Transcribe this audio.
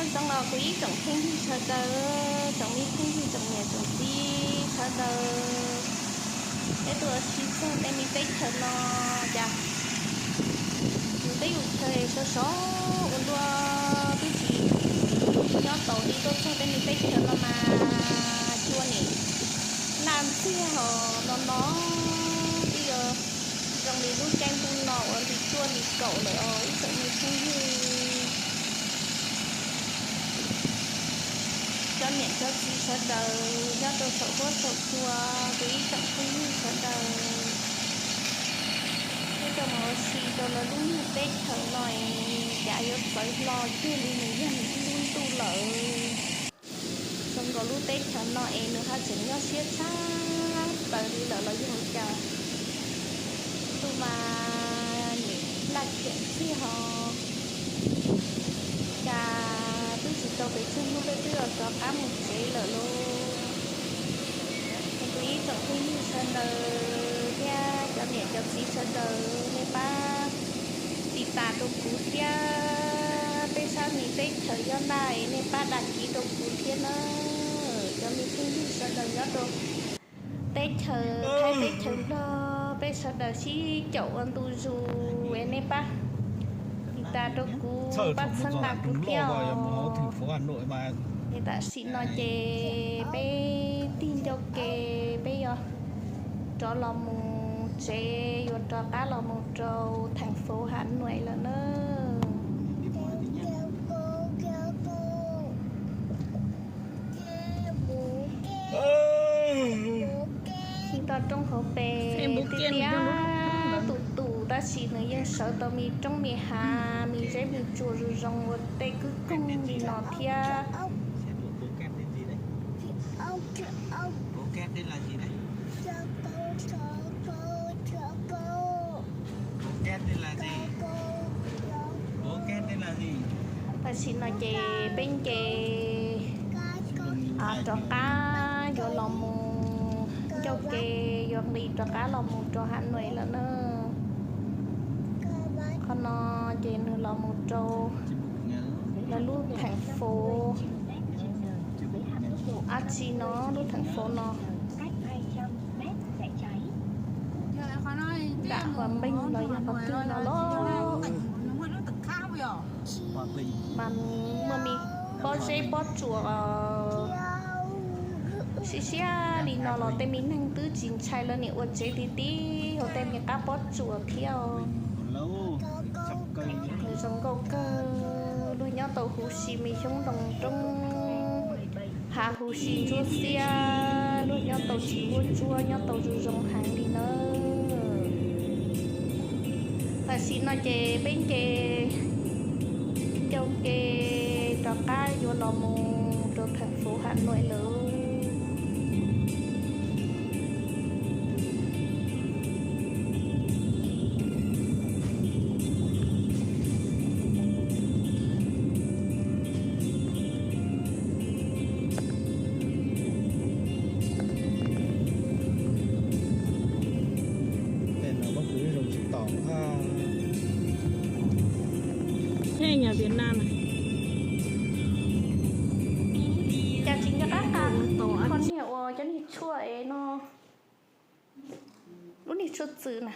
Zoo los kuv ib tsoom phooj ywg sawv daws, tsoom me phooj ywg tsoom niam tsoom txiv sawv daws, peb tuaj ua si txog tej me teb chaws no, cas yus teb yus chaw sov sov ua luaj, twb tsis nyob tau li, tuaj txog tej me teb chaws no mas cua nim naj ntxiag os no no, twb yuav zoo li lub caij ntuj no uas hli cuaj hli kaum lawm os ib tsoom me phooj ywg. Cov niam cov txiv sawv daws nyob rau saum huab saum cua, kuv ib tsoom phooj ywg sawv daws, peb tuaj mus ua si rau lawv lub niag teb chaws no es cas yuav txawv hlo cuag li nws yog nws ib lub ntuj lawm. Zoo nkaus lub teb chaws no es nws haj tseem nyob siab tshaj plaws li lawm los yog cas, ntuj mas nim laj khiam txiag ho, cas twb tsis tau pes tsawg hnub peb twb yuav rov qab mus tsev lawm lauj. Es kuv ib tsoom phooj ywg sawv daws thiab cov niam cov txiv sawv daws, nej pab tiv tas rau kuv thiab, peb sab me teb chaws Yob Naj es nej pab dag kiv rau kuv thiab na. Cov me phooj ywg sawv daws nyob rau teb chaws Thaib teb chaws Nplog, peb sawv daws sib caum ua ntu zus es nej pab tiv tas rau kuv, pab txhawb nqa kuv thiab os. Es tam sim no ces peb tig ncauj ke, peb yuav rov los mus tsev, yuav rov qab los mus rau theem fauv Hav Nuais lawm na. Ib toj roob hauv pes tiaj tiaj tus tus, tab sis nws yeej sawv tau me roob me hav, me zeb me tsuas zoo zoo ua tej kwj koog li no thiab. Tam sim no ces peb nce rov qab yuav los mus ncauj ke, yuav nqis rov qab los mus rau Hav Nuais lawm na. Qhov no ces nws los mus rau lawv lub theem fauv dab tsi no, lub theem fauv no. Nram Huas Npeej los yog qhov twg no los, mas muaj me pob zeb pob tsuas siab siab li no los tej me neeg twb tsis ntshai, lawv nim ua tsev ti ti hauv tej me qab pob tsuas thiab. Nws zoo nkauj kawg, luag nyob tau huv si me xyoob ntoo roob hav, huv si ntsuab xiab, luag nyob tau tsis huab tsuab, nyob tau zoo zoo heev li nawb. Tam sim no ces peb nce ncauj ke rov qab yuav los mus rau theem fauv Hav Nuais lawm. Cas tsis nco qab qab qhov niag uas cov niag tshuaj es no, lub niag tshuaj txwm na.